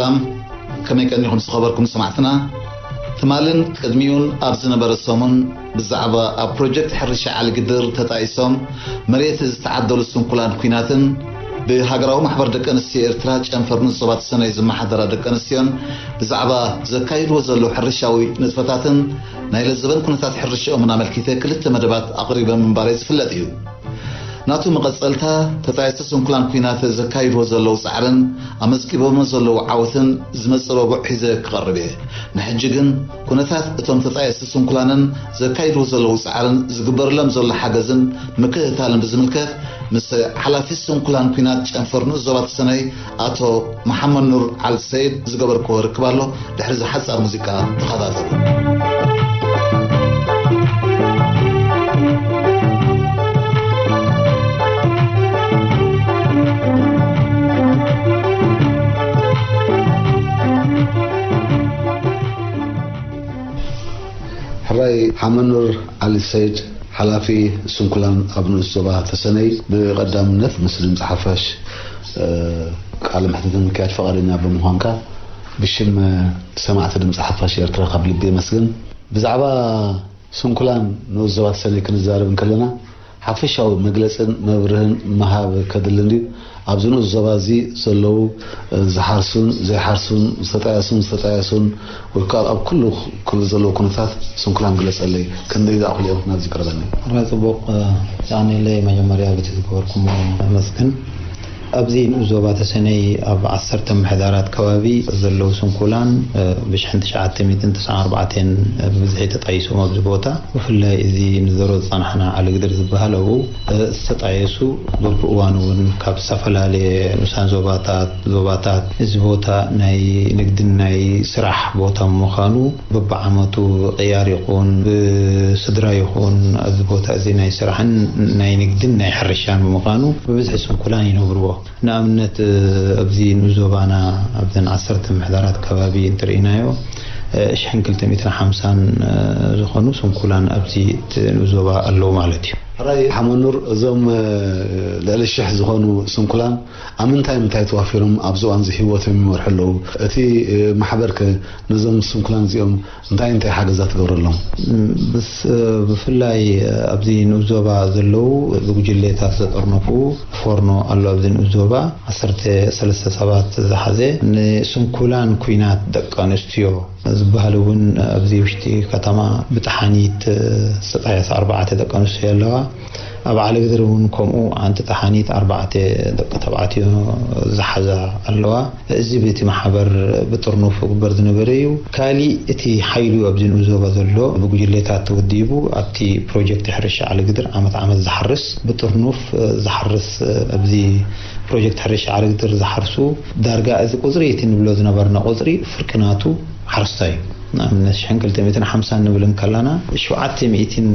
ሰላም፣ ከመይ ቀኒኹም ዝኸበርኩም ሰማዕትና? ትማልን ቅድሚኡን ኣብ ዝነበረ ሰሙን ብዛዕባ ኣብ ፕሮጀክት ሕርሻ ዓሊግድር ተጣይሶም መሬት ዝተዓደሉ ስንኩላን ኲናትን ብሃገራዊ ማሕበር ደቂ ኣንስትዮ ኤርትራ ጨንፈር ንኡስ ዞባ ተሰነይ ዝመሓደራ ደቂ ኣንስትዮን ብዛዕባ ዘካይድዎ ዘለዉ ሕርሻዊ ንጥፈታትን ናይ ለዘበን ኩነታት ሕርሽኦምን ኣመልኪተ ክልተ መደባት ኣቕሪበ ምንባረይ ዝፍለጥ እዩ። ናቱ መቐጸልታ፣ ተጣየስቲ ስንኩላን ኲናት ዘካይድዎ ዘለዉ ጻዕርን ኣመዝጊቦሞ ዘለዉ ዓወትን ዝመጽእ ረቡዕ ሒዘ ክቐርብ እየ። ንሕጂ ግን ኩነታት እቶም ተጣየስቲ ስንኩላንን ዘካይድዎ ዘለዉ ጻዕርን ዝግበርሎም ዘሎ ሓገዝን ምክትታልን ብዝምልከት ምስ ሓላፊ ስንኩላን ኲናት ጨንፈር ንኡስ ዞባ ተሰነይ ኣቶ መሓመድ ኑር ዓል ሰይድ ዝገበርክዎ ርክብ ኣሎ። ድሕሪ እዚ ሓጻር ሙዚቃ ተኸታተሉ። ሕራይ ሓመኑር ዓሊ ሰይድ፣ ሓላፊ ስንኩላን ኣብ ንኡስ ዞባ ተሰነይ፣ ብቐዳምነት ምስ ድምፂ ሓፋሽ፣ እ፣ ቃለ መሕትት ንምክያድ ፈቓደኛ ብምዃንካ ብሽም፣ እ፣ ሰማዕቲ ድምፂ ሓፋሽ ኤርትራ ካብ ልቢ የመስግን። ብዛዕባ ስንኩላን ንኡስ ዞባ ተሰነይ ክንዛረብ እንከለና፣ ሓፈሻዊ መግለጽን መብርህን ምሃብ ከድሊ እንድዩ። ኣብዚ ንኡስ ዞባ እዚ ዘለዉ፣ እ፣ ዝሓርሱን ዘይሓርሱን፣ ዝተጣየሱን ዝተጣየሱን፣ ወይ ከኣ ኣብ ኩሉ ኩ-፣ ዘለዉ ኩነታት ስንኩላን ግለጸለይ። ክንደይ ዝኣኽሉ እዮም ናብዚ ቀረበኒ? ሕራይ ጽቡቕ፣ እ፣ የቐንየለይ መጀመርያ በቲ ዝገበርኩሞ ኣመስግን። ኣብዚ ንኡስ ዞባ ተሰነይ ኣብ ዓሰርተ ምሕዳራት ከባቢ ዘለዉ ስንኩላን፣ እ፣ ብሽሕን ትሽዓተ ሚእትን ተስዓን ኣርባዕተን ብብዝሒ ተጣይሶም ኣብዚ ቦታ። ብፍላይ እዚ ንዘሮ ዝጸናሕና ዓሊግድር ዝበሃል ኣብኡ፣ እ፣ ዝተጣየሱ፣ በብእዋኑ እውን ካብ ዝተፈላለየ ንኡሳን ዞባታት፣ ዞባታት እዚ ቦታ ናይ ንግድን ናይ ስራሕ ቦታ ምዃኑ በብዓመቱ ብቕያር ይኹን ብስድራ ይኹን ኣብዚ ቦታ እዚ ናይ ስራሕን ናይ ንግድን ናይ ሕርሻን ብምዃኑ ብብዝሒ ስንኩላን ይነብርዎ። ንኣብነት፣ እ፣ ኣብዚ ንኡስ ዞባና ኣብዘን ዓሰርተ ምሕዳራት ከባቢ እንተርኢናዮ፣ እ፣ ሽሕን ክልተ ሚእትን ሓምሳን፣ እ፣ ዝኾኑ ስንኩላን ኣብዚ እቲ ንኡስ ዞባ ኣለዉ ማለት እዩ። ሕራይ ሓመኑር፣ እዞም፣ እ፣ ልዕሊ ሽሕ ዝኾኑ ስንኩላን ኣብ ምንታይ ምንታይ ተዋፊሮም ኣብዚ እዋን እዚ ህይወቶም ይመርሑ ኣለዉ? እቲ፣ እ፣ ማሕበርከ ነዞም ስንኩላን እዚኦም እንታይ እንታይ ሓገዛት ትገብረሎም? ም፣ ብስ-፣ ብፍላይ ኣብዚ ንኡስ ዞባ ዘለዉ ብጉጅሌታት ዘጠርነፉ ፎርኖ ኣሎ። ኣብዚ ንኡስ ዞባ ዓሰርተ ሰለስተ ሰባት ዝሓዘ፣ ንስንኩላን ኲናት ደቂ ኣንስትዮ ዝበሃል እውን ኣብዚ ውሽጢ ከተማ ብጠሓኒት ዝተጣየሳ ኣርባዕተ ደቂ ኣንስትዮ ኣለዋ። ኣብ ዓሊግድር እውን ከምኡ ሓንቲ ጠሓኒት ኣርባዕተ ደቂ ተባዕትዮ ዝሓዛ ኣለዋ። እዚ በቲ ማሕበር ብጥርኑፍ ክግበር ዝነበረ እዩ። ካሊእ እቲ ሓይሉ ኣብዚ ንኡስ ዞባ ዘሎ ብጉጅሌታት ተወዲቡ ኣብቲ ፕሮጀክት ሕርሻ ዓሊግድር ዓመት ዓመት ዝሓርስ ብጥርኑፍ ዝሓርስ ኣብዚ ፕሮጀክት ሕርሻ ዓሊግድር ዝሓርሱ ዳርጋ እዚ ቁጽሪ እቲ ንብሎ ዝነበርና ቁጽሪ ፍርቂ ናቱ ሓረስታይ እዩ። ንኣብነት ሽሕን ክልተ ሚእትን ሓምሳን ንብል እንከለና ሸውዓተ ሚእትን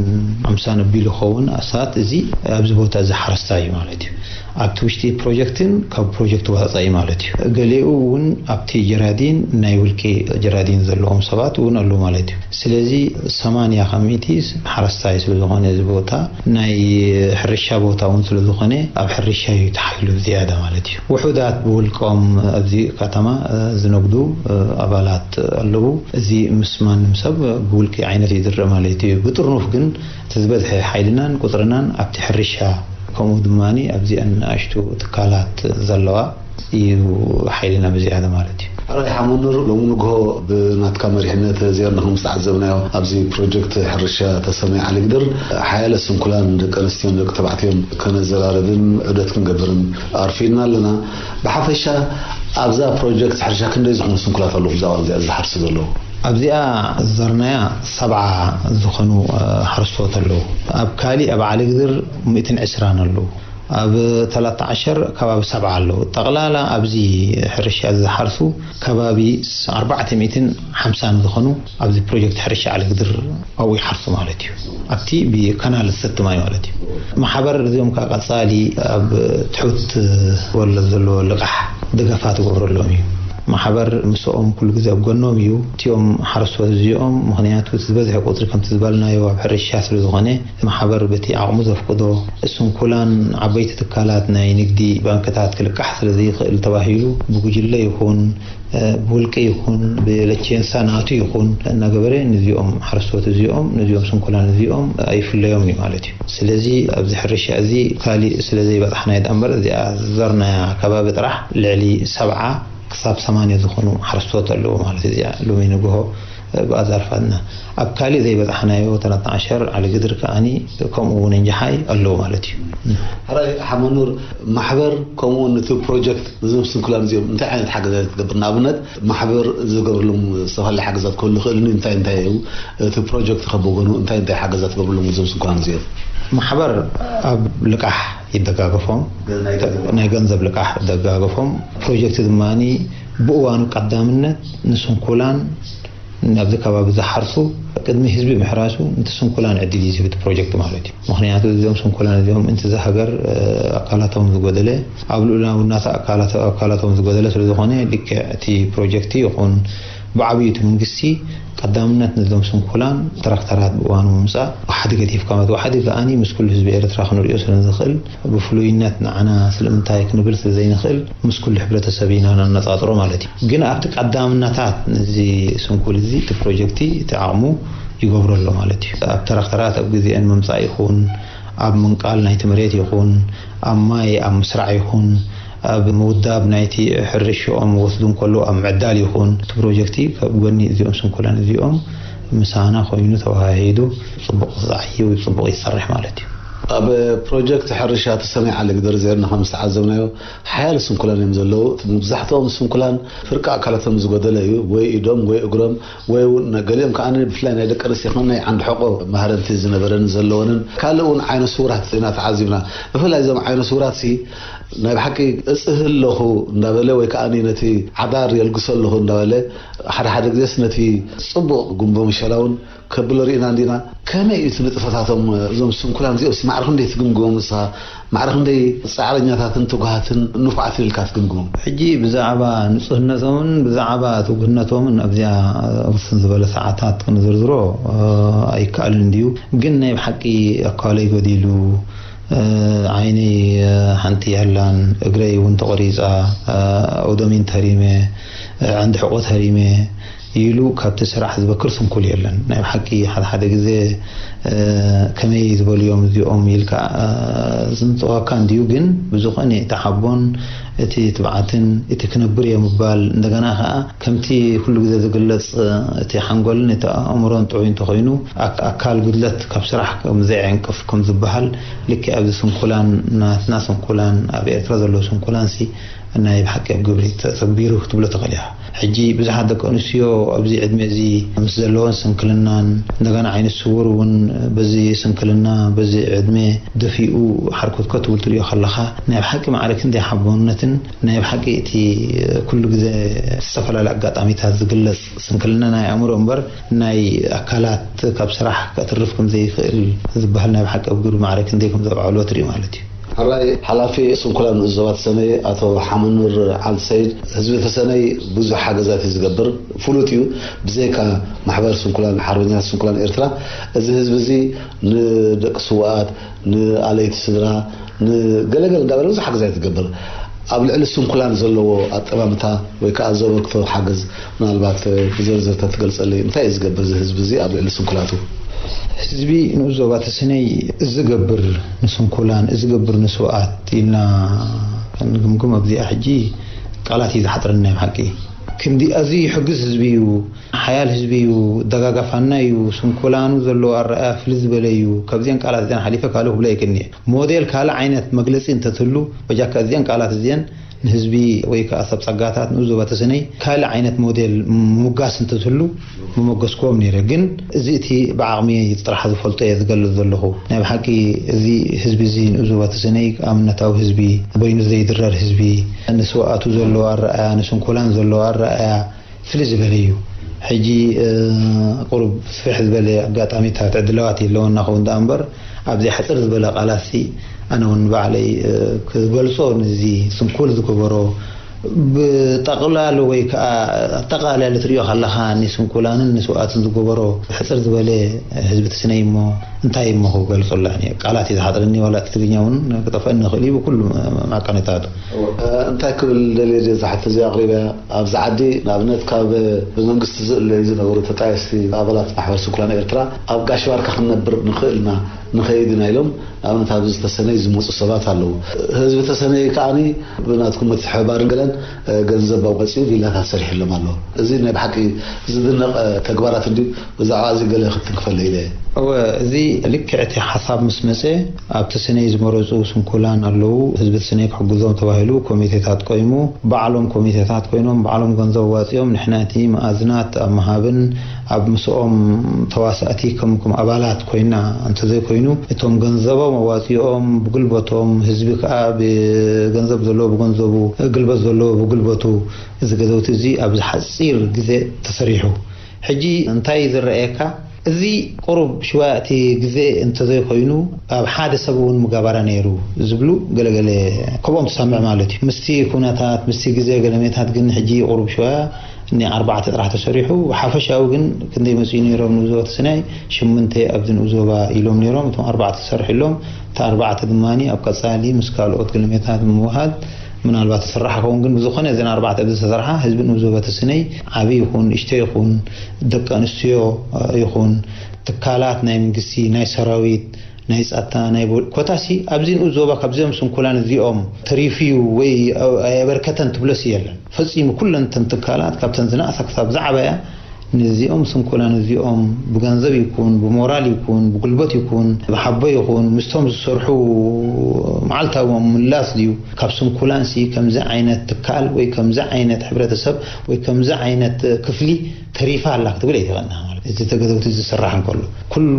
ሓምሳን ኣቢሉ ክኸውን ኣሳት እዚ ኣብዚ ቦታ እዚ ሓረስታይ እዩ ማለት እዩ። ኣብቲ ውሽጢ ፕሮጀክትን ካብ ፕሮጀክት ወፃኢ ማለት እዩ። ገሊኡ እውን ኣብቲ ጀራዲን ናይ ውልቂ ጀራዲን ዘለዎም ሰባት እውን ኣለዉ ማለት እዩ። ስለዚ ሰማንያ ካብ ሚእቲ ሓረስታይ ስለ ዝኾነ እዚ ቦታ ናይ ሕርሻ ቦታ እውን ስለ ዝኾነ ኣብ ሕርሻ እዩ ተሓይሉ ዝያዳ ማለት እዩ። ውሑዳት ብውልቆም ኣብዚ ከተማ፣ እ፣ ዝነግዱ፣ እ፣ ኣባላት ኣለዉ። እዚ ምስ ማንም ሰብ ብውልቂ ዓይነት እዩ ዝረአ ማለት እዩ። ብጥርኑፍ ግን እቲ ዝበዝሐ ሓይልናን ቁጽርናን ኣብቲ ሕርሻ ከምኡ ድማ ኣብዚኣን ንኣሽቱ ትካላት ዘለዋ እዩ ሓይልና ብዝያዳ ማለት እዩ። ሕራይ ሓመኑር፣ ሎሚ ንግሆ ብናትካ መሪሕነት ዜርና ከም ዝተዓዘብናዮ ኣብዚ ፕሮጀክት ሕርሻ ተሰነይ ዓሊግድር ሓያለ ስንኩላን ደቂ ኣንስትዮን ደቂ ተባዕትዮን ከነዘራርብን ዑደት ክንገብርን ኣርፊድና ኣለና። ብሓፈሻ ኣብዛ ፕሮጀክት ሕርሻ ክንደይ ዝኾኑ ስንኩላት ኣለዉ ብዛዕባ እዚኣ ዝሓርሱ ዘለዉ? ኣብዚኣ ዘርናያ ሰብዓ ዝኾኑ፣ እ፣ ሓረስቶት ኣለዉ። ኣብ ካሊእ ኣብ ዓሊግድር ሚእትን ዕስራን ኣለዉ። ኣብ ተላታ ዓሸር ከባቢ ሰብዓ ኣለዉ። ጠቕላላ ኣብዚ ሕርሻ ዝሓርሱ ከባቢ ኣርባዕተ ሚእትን ሓምሳን ዝኾኑ ኣብዚ ፕሮጀክት ሕርሻ ዓሊግድር ኣብኡ ይሓርሱ ማለት እዩ። ኣብቲ ብካናል ዝሰቲ ማይ ማለት እዩ። ማሕበር እዚኦም ከዓ ቀጻሊ ኣብ ትሑት ወለድ ዘለዎ ልቃሕ ደገፋ ትገብረሎም እዩ። ማሕበር ምስኦም ኩሉ ግዜ ኣብ ጎኖም እዩ። እቲኦም ሓረስቶት እዚኦም፣ ምኽንያቱ እቲ ዝበዝሐ ቁፅሪ ከምቲ ዝበልናዮ ኣብ ሕርሻ ስለ ዝኾነ፣ ማሕበር በቲ ዓቕሙ ዘፍቅዶ ስንኩላን ዓበይቲ ትካላት ናይ ንግዲ ባንክታት ክልቃሕ ስለ ዘይኽእል ተባሂሉ ብጉጅለ ይኹን ብውልቂ ይኹን ብለቼንሳ ናቱ ይኹን እናገበረ ነዚኦም ሓረስቶት እዚኦም ነዚኦም ስንኩላን እዚኦም ኣይፍለዮም እዩ ማለት እዩ። ስለዚ ኣብዚ ሕርሻ እዚ ካሊእ ስለ ዘይበፃሕና እዩ እምበር እዚኣ ዝዘርናያ ከባቢ ጥራሕ ልዕሊ ሰብዓ ክሳብ ሰማንያ ዝኾኑ ሓረስቶት ኣለዉ ማለት እዩ። እዚኣ ሎሚ ንግሆ ብኣዛርፋትና ኣብ ካሊእ ዘይበፃሕናዮ ተናት ዓሸር ዓሊ ግድር ከዓኒ ከምኡ እውን እንጀሓይ ኣለዉ ማለት እዩ። ሕራይ ሓመኑር ማሕበር ከምኡ እውን እቲ ፕሮጀክት ነዞም ስንኩላን እዚኦም እንታይ ዓይነት ሓገዛት ትገብር? ንኣብነት ማሕበር ዝገብርሎም ዝተፈላለዩ ሓገዛት ክህሉ ይኽእል እዩ። እንታይ እንታይ እዩ እቲ ፕሮጀክት ከብጎኑ እንታይ እንታይ ሓገዛት ትገብርሎም ነዞም ስንኩላን እዚኦም? ማሕበር ኣብ ልቃሕ ይደጋገፎም፣ ናይ ገንዘብ ልቃሕ ይደጋገፎም። ፕሮጀክት ድማ ብእዋኑ ቀዳምነት ንስንኩላን ኣብዚ ከባቢ ዝሓርሱ ቅድሚ ህዝቢ ምሕራሱ ነቲ ስንኩላን ዕድል እዩ ዝህብ እቲ ፕሮጀክት ማለት እዩ። ምኽንያቱ እዚኦም ስንኩላን እዚኦም እንት እዛ ሃገር ኣካላቶም ዝጎደለ ኣብ ልኡላውናት ኣካላቶም ዝጎደለ ስለ ዝኾነ ልክዕ እቲ ፕሮጀክት ይኹን ብዓብዩ እቲ መንግስቲ ቀዳምነት ነዞም ስንኩላን ትራክተራት ብእዋኑ ምምፃእ ዋሓዲ ገዲፍካ ማለት ዋሓዲ ከኣኒ ምስ ኩሉ ህዝቢ ኤርትራ ክንሪኦ ስለ ንኽእል ብፍሉይነት ንዓና ስለምንታይ ክንብል ስለ ዘይንኽእል ምስ ኩሉ ሕብረተሰብ ኢና ነነፃፅሮ ማለት እዩ። ግን ኣብቲ ቀዳምነታት ነዚ ስንኩል እዚ እቲ ፕሮጀክቲ እቲ ዓቕሙ ይገብሮ ኣሎ ማለት እዩ። ኣብ ተራክተራት ኣብ ግዜአን ምምፃእ ይኹን ኣብ ምንቃል ናይቲ መሬት ይኹን ኣብ ማይ ኣብ ምስራዕ ይኹን ኣብ ምውዳብ ናይቲ ሕርሽኦም ወስዱ እንከሎ ኣብ ምዕዳል ይኹን እቲ ፕሮጀክቲ ካብ ጎኒ እዚኦም ስንኩላን እዚኦም ምሳና ኮይኑ ተወሃሂዱ ፅቡቕ ዝዓይ ወይ ፅቡቕ ይሰርሕ ማለት እዩ። ኣብ ፕሮጀክት ሕርሻ ተሰሚዓ ለግደር ዜርና ከም ዝተዓዘብናዮ ሓያል ስንኩላን እዮም ዘለዉ። መብዛሕትኦም ስንኩላን ፍርቂ ኣካላቶም ዝጎደለ እዩ፣ ወይ ኢዶም ወይ እግሮም ወይ እውን ገሊኦም ከዓ ብፍላይ ናይ ደቂ ኣንስትዮ ከም ናይ ዓንዲ ሕቆ ማህረምቲ ዝነበረን ዘለወንን ካልእ እውን ዓይነ ስውራት ኢና ተዓዚብና። ብፍላይ እዞም ዓይነ ስውራት ሲ ናይ ብሓቂ እፅህ ኣለኹ እንዳበለ ወይ ከዓ ነቲ ሓዳር የልግሶ ኣለኹ እንዳበለ ሓደ ሓደ ግዜስ ነቲ ፅቡቕ ጉንቦ ምሸላ እውን ከብሎ ርኢና እንዲና። ከመይ እዩ እቲ ንጥፈታቶም እዞም ስንኩላን እዚኦምስ ማዕረ ክንደይ ትግምግሞም ንስኻ? ማዕረ ክንደይ ፃዕረኛታትን ትጉሃትን ንፉዓትን ኢልካ ትግምግሞም? ሕጂ ብዛዕባ ንፁህነቶምን ብዛዕባ ትጉህነቶምን ኣብዚኣ ውስን ዝበለ ሰዓታት ክንዝርዝሮ ኣይከኣልን እንድዩ። ግን ናይ ብሓቂ ኣካለይ ጎዲሉ ዓይነይ ሓንቲ የላን፣ እግረይ እውን ተቆሪፃ፣ ኣውደሚን ተሪመ፣ ዓንዲ ሕቆ ተሪመ ኢሉ ካብቲ ስራሕ ዝበክር ስንኩል የለን። ናይ ብሓቂ ሓደ ሓደ ግዜ ከመይ ዝበሉ እዮም እዚኦም ኢልካ ዝምፅዋካ እንድዩ። ግን ብዝኾነ እቲ ሓቦን እቲ ትብዓትን እቲ ክነብር እየ ምባል እንደገና ከዓ ከምቲ ኩሉ ግዜ ዝግለፅ እቲ ሓንጎልን እቲ ኣእምሮን ጥዑይ እንተኮይኑ ኣካል ጉድለት ካብ ስራሕ ከም ዘይዕንቅፍ ከም ዝበሃል ልክዕ ኣብዚ ስንኩላን ናትና ስንኩላን ኣብ ኤርትራ ዘለዉ ስንኩላን ሲ ናይ ብሓቂ ኣብ ግብሪ ተተግቢሩ ክትብሎ ትኽእል ኢኻ። ሕጂ ብዙሓት ደቂ ኣንስትዮ ኣብዚ ዕድመ እዚ ምስ ዘለወን ስንክልናን እንደገና ዓይነ ስውር እውን በዚ ስንክልና በዚ ዕድመ ደፊኡ ሓርኮትኮት ትብል ትሪኦ ከለኻ ናይ ብሓቂ ማዕረ ክንደይ ሓቦነትን ናይ ብሓቂ እቲ ኩሉ ግዜ ዝተፈላለዩ ኣጋጣሚታት ዝግለጽ ስንክልና ናይ ኣእምሮ እምበር ናይ ኣካላት ካብ ስራሕ ከትርፍ ከም ዘይኽእል ዝበሃል ናይ ብሓቂ ኣብ ግብሪ ማዕረ ክንደይ ከም ዘውዓልዎ ትርኢ ማለት እዩ። ሕራይ ሓላፊ ስንኩላን ንኡስ ዞባ ተሰነይ ኣቶ ሓመኑር ዓልሰይድ፣ ህዝቢ ተሰነይ ብዙሕ ሓገዛት እዩ ዝገብር ፍሉጥ እዩ። ብዘይካ ማሕበር ስንኩላን ሓርበኛታት ስንኩላን ኤርትራ እዚ ህዝቢ እዚ ንደቂ ስውኣት ንኣለይቲ ስድራ ንገለገለ እንዳበለ ብዙሕ ሓገዛት ይገብር። ኣብ ልዕሊ ስንኩላን ዘለዎ ኣጠማምታ ወይ ከዓ ዘበርክቶ ሓገዝ ምናልባት ብዝርዝር ተትገልፀለይ እንታይ እዩ ዝገብር እዚ ህዝቢ እዚ ኣብ ልዕሊ ስንኩላቱ? ህዝቢ ንኡስ ዞባ ተሰነይ እዚ ገብር ንስንኩላን እዚ ገብር ንስውኣት ኢልና ክንግምግም ኣብዚኣ ሕጂ ቃላት እዩ ዝሓጥረኒ ናይ ብሓቂ። ክንዲ ኣዝዩ ይሕግዝ ህዝቢ እዩ። ሓያል ህዝቢ እዩ፣ ደጋጋፋና እዩ፣ ስንኩላኑ ዘለዎ ኣረኣያ ፍልይ ዝበለ እዩ። ካብዚአን ቃላት እዚአን ሓሊፈ ካልእ ክብሎ ኣይክእልን እየ። ሞዴል ካልእ ዓይነት መግለጺ እንተትህሉ በጃካ እዚአን ቃላት እዚአን ንህዝቢ ወይ ከዓ ሰብ ጸጋታት ንኡስ ዞባ ተሰነይ ካልእ ዓይነት ሞዴል ምምጋስ እንተትህሉ ምመገስክዎም ነይረ። ግን እዚ እቲ ብዓቕሚ ጥራሕ ዝፈልጦ እየ ዝገልጽ ዘለኹ። ናይ ብሓቂ እዚ ህዝቢ እዚ ንኡስ ዞባ ተሰነይ ኣብነታዊ ህዝቢ፣ በይኑ ዘይድረር ህዝቢ፣ ንስውኣቱ ዘለዎ ኣረኣያ፣ ንስንኩላን ዘለዎ ኣረኣያ፣ ፍልይ ዝበለ እዩ። ሕጂ ቁሩብ ስፍሕ ዝበለ ኣጋጣሚታት ዕድላዋት የለወና ኸውን ደኣ እምበር ኣብዚ ሓፅር ዝበለ ቃላትሲ ኣነ እውን ባዕለይ ክገልፆ ነዚ ስንኩል ዝገበሮ ብጠቕላሉ ወይ ከዓ ኣጠቓላሊ ትሪኦ ከለኻ፣ ንስንኩላንን ንስውኣትን ዝገበሮ ሕፅር ዝበለ ህዝቢ ተስነይ እሞ እንታይ እሞ ክገልፁላ? ቃላት እዩ ዝሓፅረኒ። ዋላ እቲ ትግርኛ እውን ክጠፍአኒ ይኽእል እዩ ብኩሉ ማዕቀነታቱ። እንታይ ክብል ደልየ ድየ? እዛ ሕቶ እዚኣ ኣቕሪበያ። ኣብዚ ዓዲ ንኣብነት ካብ ብመንግስቲ ዝእለዩ ዝነበሩ ተጣየስቲ ኣባላት ማሕበር ስንኩላን ኤርትራ ኣብ ጋሽ ባርካ ክንነብር ንኽእል ኢና፣ ንኸይድ ኢና ኢሎም ንኣብነት ኣብዚ ተሰነይ ዝመፁ ሰባት ኣለዉ። ህዝቢ ተሰነይ ከዓኒ ብናትኩም ምትሕብባርን ገለን ገንዘብ ኣውፂኡ ቪላታት ሰሪሕሎም ኣሎ። እዚ ናይ ብሓቂ ዝድነቕ ተግባራት እንድዩ። ብዛዕባ እዚ ገለ ክትንክፈለይ ኢለ እየ። እወ፣ እዚ ልክዕ እቲ ሓሳብ ምስ መጸ፣ ኣብቲ ስነይ ዝመረጹ ስንኩላን ኣለዉ። ህዝቢ እቲ ስነይ ክሕግዞም ተባሂሉ ኮሚቴታት ቆይሙ፣ ባዕሎም ኮሚቴታት ኮይኖም፣ ባዕሎም ገንዘብ ኣዋጺኦም፣ ንሕና እቲ መኣዝናት ኣብ ምሃብን ኣብ ምስኦም ተዋሳእቲ ከም፣ ከም ኣባላት ኮይና እንተዘይኮይኑ፣ እቶም ገንዘቦም ኣዋጺኦም፣ ብጉልበቶም፣ ህዝቢ ከኣ ብገንዘብ ዘለዎ ብገንዘቡ፣ ግልበት ዘለዎ ብጉልበቱ፣ እዚ ገዛውቲ እዚ ኣብዚ ሓጺር ግዜ ተሰሪሑ። ሕጂ እንታይ እዩ ዝረኣየካ? እዚ ቁሩብ ሽዋ እቲ ግዜ እንተዘይኮይኑ፣ ኣብ ሓደ ሰብ እውን ምጋባራ ነይሩ ዝብሉ ገለገለ ከምኦም ትሰምዕ ማለት እዩ። ምስቲ ኩነታት፣ ምስቲ ግዜ ገለሜታት ግን ሕጂ ቁሩብ ሽዋ እኒ ኣርባዕተ ጥራሕ ተሰሪሑ። ብሓፈሻዊ ግን ክንደይ መፅኡ ነይሮም ንኡዞ እቲ ስናይ? ሽምንተ ኣብዚ ንኡዞባ ኢሎም ነይሮም። እቶም ኣርባዕተ ተሰርሒሎም፣ እቲ ኣርባዕተ ድማ ኣብ ቀፃሊ ምስ ካልኦት ገለሜታት ብምውሃድ ምናልባት ይስራሕ ይኸውን። ግን ብዝኾነ እዘን ኣርባዕተ ኣብዚ ዝተሰርሓ ህዝቢ ንኡዞባ እቲ ስነይ ዓቢ ይኹን፣ ንእሽተይ ይኹን፣ ደቂ ኣንስትዮ ይኹን፣ ትካላት ናይ መንግስቲ፣ ናይ ሰራዊት፣ ናይ ጸጥታ፣ ናይ ቦ-፣ ኮታሲ ኣብዚ ንኡስ ዞባ ካብዚኦም ስንኩላን እዚኦም ተሪፉ እዩ ወይ ኣየበርከተን ትብለሲ የለን። ፈጺሙ ኩለን እተን ትካላት ካብተን ዝነኣሳ ክሳብ ዝዓበያ ንዚኦም ስንኩላን እዚኦም ብገንዘብ ይኩን፣ ብሞራል ይኩን፣ ብጉልበት ይኩን፣ ብሓቦ ይኹን፣ ምስቶም ዝሰርሑ መዓልታዊ ምላስ ድዩ? ካብ ስንኩላንሲ ከምዚ ዓይነት ትካል ወይ ከምዚ ዓይነት ሕብረተሰብ ወይ ከምዚ ዓይነት ክፍሊ ተሪፋ ኣላ ክትብል ኣይትኽእልና ማለት እዩ። እዚ ተገዘውቲ ዝስራሕ እንከሎ ኩሉ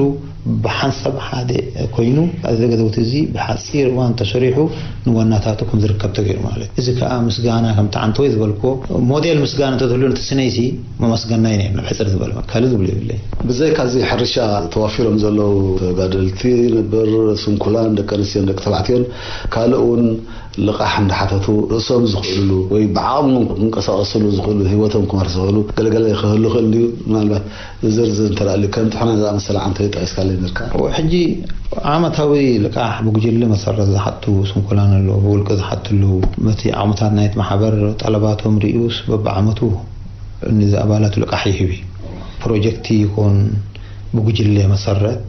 ብሓንሳብ ሓደ ኮይኑ፣ እዚ ገዘውቲ እዚ ብሓፂር እዋን ተሰሪሑ ንዋናታቱ ከም ዝርከብ ተገይሩ ማለት እዩ። እዚ ከዓ ምስጋና ከም ተዓንተወይ ዝበልክዎ ሞዴል ምስጋና እንተትህሉ ነቲ ስነይሲ መመስገናይ ነይሩ፣ ናብ ሕፅር ዝበለ ካልእ ዝብሎ የብለይ። ብዘይካ እዚ ሕርሻ ተዋፊሮም ዘለዉ ተጋደልቲ ነበር፣ ስንኩላን፣ ደቂ ኣንስትዮን ደቂ ተባዕትዮን ካልእ እውን ልቓሕ እንዳሓተቱ ርእሶም ዝኽእልሉ ወይ ብዓቕሞም ክንቀሳቐስሉ ዝኽእሉ፣ ህይወቶም ክመርሑ ዝኽእሉ ገለገለ ክህሉ ይኽእል እንድዩ። ምናልባት ብዝርዝር እንተ ደኣ ኣልዩ፣ ከም ጥሕና ዝኣመሰለ ዓንተቢ ጠቒስካለይ ነርካ። ሕጂ ዓመታዊ ልቃሕ ብጉጅለ መሰረት ዝሓቱ ስንኩላን ኣለዉ፣ ብውልቂ ዝሓቱ ኣለዉ። በቲ ዓቕምታት ናይቲ ማሕበር ጠለባቶም ርእዩስ በብዓመቱ ንዚ ኣባላቱ ልቃሕ ይህብ እዩ። ፕሮጀክት ይኹን ብጉጅለ መሰረት፣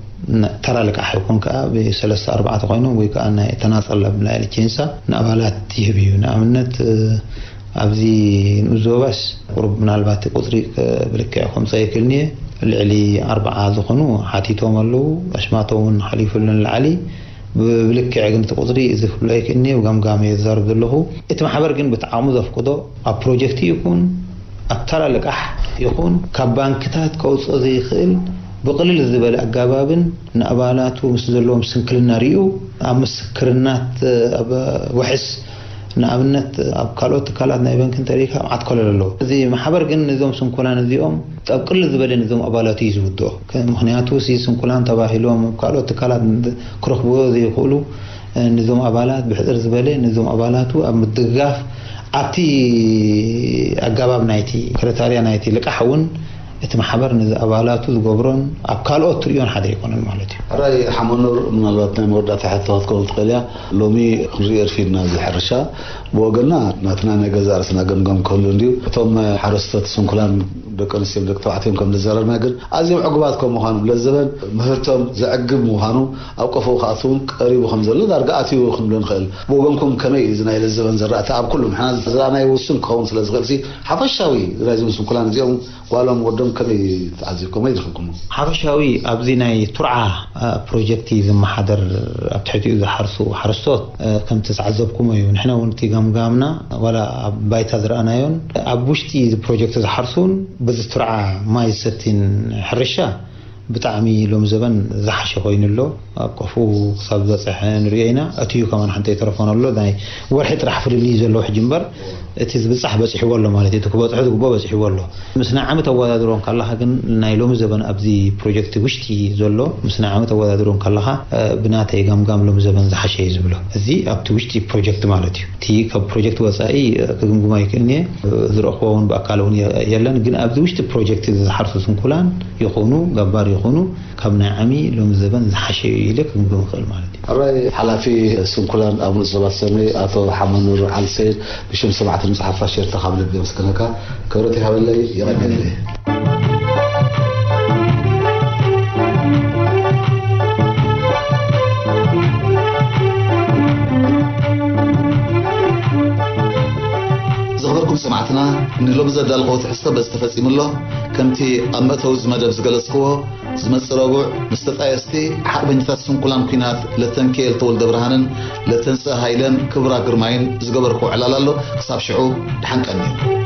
ነ-፣ ተራ ልቃሕ ይኹን ከኣ ብሰለስተ ኣርባዕተ ኮይኖም ወይ ከኣ ናይ ተናጸል ኣብ ናይ ቼንሳ ንኣባላት ይህብ እዩ። ንኣብነት፣ እ፣ ኣብዚ ንኡስ ዞባስ ቁሩብ ምናልባት ቁጽሪ፣ እ፣ ብልክዕ ከምጻ ይክእልኒ እየ። ልዕሊ ኣርብዓ ዝኾኑ ሓቲቶም ኣለዉ። ኣሽማቶም እውን ሓሊፉ ንላዕሊ ብ-፣ ብልክዕ ግን እቲ ቁጽሪ እዚ ክብሎ ኣይክእልኒ እየ። ብገምጋም እየ ዝዛረብ ዘለኹ። እቲ ማሕበር ግን በቲ ዓቕሙ ዘፍቅዶ ኣብ ፕሮጀክት ይኹን ኣብ ተራ ልቃሕ ይኹን ካብ ባንክታት ከውፅኦ ዘይኽእል ብቕልል ዝበለ ኣጋባብን ንኣባላቱ ምስ ዘለዎም ስንክልና ሪኡ ኣብ ምስክርናት፣ ኣብ ውሕስ ንኣብነት ኣብ ካልኦት ትካላት ናይ ባንክ እንተሪኢካ ኣብ ዓትኮለል ኣለዎ። እዚ ማሕበር ግን ነዞም ስንኩላን እዚኦም ኣብ ቅልል ዝበለ ነዞም ኣባላቱ እዩ ዝውድኦ። ከ-፣ ምኽንያቱ እዚ ስንኩላን ተባሂሎም ኣብ ካልኦት ትካላት ክረኽብዎ ዘይኽእሉ፣ ነዞም ኣባላት ብሕፅር ዝበለ ነዞም ኣባላቱ ኣብ ምድግጋፍ ኣብቲ ኣገባብ ናይቲ ክሪተርያ ናይቲ ልቃሕ እውን እቲ ማሕበር ነዚ ኣባላቱ ዝገብሮን ኣብ ካልኦት ትርእዮን ሓደ ኣይኮነን ማለት እዩ። ሕራይ ሓመኑር፣ ምናልባት ናይ መወዳእታ ሕቶ ክትከውን ትኽእል እያ። ሎሚ ክንርኢ እርፊድና እዚ ሕርሻ። ብወገንና ናትና ናይ ገዛእ ርእስና ገምጋም ክህሉ እንድዩ። እቶም ሓረስቶት ስንኩላን ደቂ ኣንስትዮን ደቂ ተባዕትዮን ከም ዝዘረብና ግን ኣዝዮም ዕጉባት ከም ምዃኖም ለዘበን ምህርቶም ዘዕግብ ምዃኑ ኣብ ቀፎኡ ክኣቱ እውን ቀሪቡ ከም ዘሎ ዳርጋ ኣትዩ ክንብሎ ንኽእል። ብወገንኩም ከመይ እዩ እዚ ናይ ለዘበን ዝራእቲ ኣብ ኩሉ ንሕና ዝረኣናዮ ውሱን ክኸውን ስለ ዝኽእል ሲ ሓፈሻዊ ናይዞም ስንኩላን እዚኦም ጓሎም ወዶም ከመይ ተዓዚብኩም ወይ ዝኽልኩሞ? ሓፈሻዊ ኣብዚ ናይ ቱርዓ፣ እ፣ ፕሮጀክት እዩ ዝመሓደር ኣብ ትሕቲኡ ዝሓርሱ ሓረስቶት፣ እ፣ ከምቲ ዝዓዘብኩሞ እዩ። ንሕና እውን እቲ ገምጋምና ዋላ ኣብ ባይታ ዝረኣናዮን ኣብ ውሽጢ እዚ ፕሮጀክት ዝሓርሱን በዚ ቱርዓ ማይ ዝሰቲን ሕርሻ ብጣዕሚ ሎሚ ዘበን ዝሓሸ ኮይኑ ኣሎ። ኣብ ከፍኡ ክሳብ ዝበፅሐ ንሪኦ ኢና። ኣትዩ ከማን ሓንቲ ኣይተረፎን ኣሎ። ናይ ወርሒ ጥራሕ ፍልልይ ዘለዎ ሕጂ እምበር፣ እቲ ዝብፃሕ በፂሕዎ ኣሎ ማለት እዩ። እቲ ክበፅሖ ዝግብኦ በፂሕዎ ኣሎ። ምስ ናይ ዓመት ኣወዳድሮ እንከለኻ ግን፣ ናይ ሎሚ ዘበን ኣብዚ ፕሮጀክት ውሽጢ ዘሎ፣ ምስ ናይ ዓመት ኣወዳድሮ እንከለኻ፣ እ፣ ብናተይ ገምጋም ሎሚ ዘበን ዝሓሸ እዩ ዝብሎ። እዚ ኣብቲ ውሽጢ ፕሮጀክት ማለት እዩ። እቲ ካብ ፕሮጀክት ወፃኢ፣ እ፣ ክግምግሞ ኣይክእልን እየ። እ፣ ዝረእኽዎ እውን ብኣካል እውን የ-፣ የለን። ግን ኣብዚ ውሽጢ ፕሮጀክት ዝሓርሱ ስንኩላን ይኹኑ፣ ገባር ይኹኑ፣ ካብ ናይ ዓሚ ሎሚ ዘበን ዝሓሸ እዩ ኢለ ክግምግም እኽእል ማለት እዩ። ኣራይ ሓላፊ ስንኩላን ኣብ ንኡስ ዞባ ሰመይ ኣቶ ሓመኑር ዓልሰይድ፣ ብሽም ሰማዕትን መጽሓፍ ፋሽርታ ካብ ልቢ የመስግነካ። ክብረት ይሃበለይ፣ የቐንየለይ። ዝኽበርኩም ሰማዕትና፣ ንሎሚ ዘዳለኽዎ ትሕዝቶ በዚ ተፈጺሙ ኣሎ። ከምቲ ኣብ መእተዊ እዚ መደብ ዝገለጽክዎ፣ ዝመጽእ ረቡዕ ምስ ተጣየስቲ ሓቕበኛታት ስንኩላን ኲናት ለተንኪኤል ተወልደ ብርሃንን ለተንስእ ሃይለን ክብራ ግርማይን ዝገበርክዎ ዕላል ኣሎ። ክሳብ ሽዑ፣ ደሓን ቀንዩ።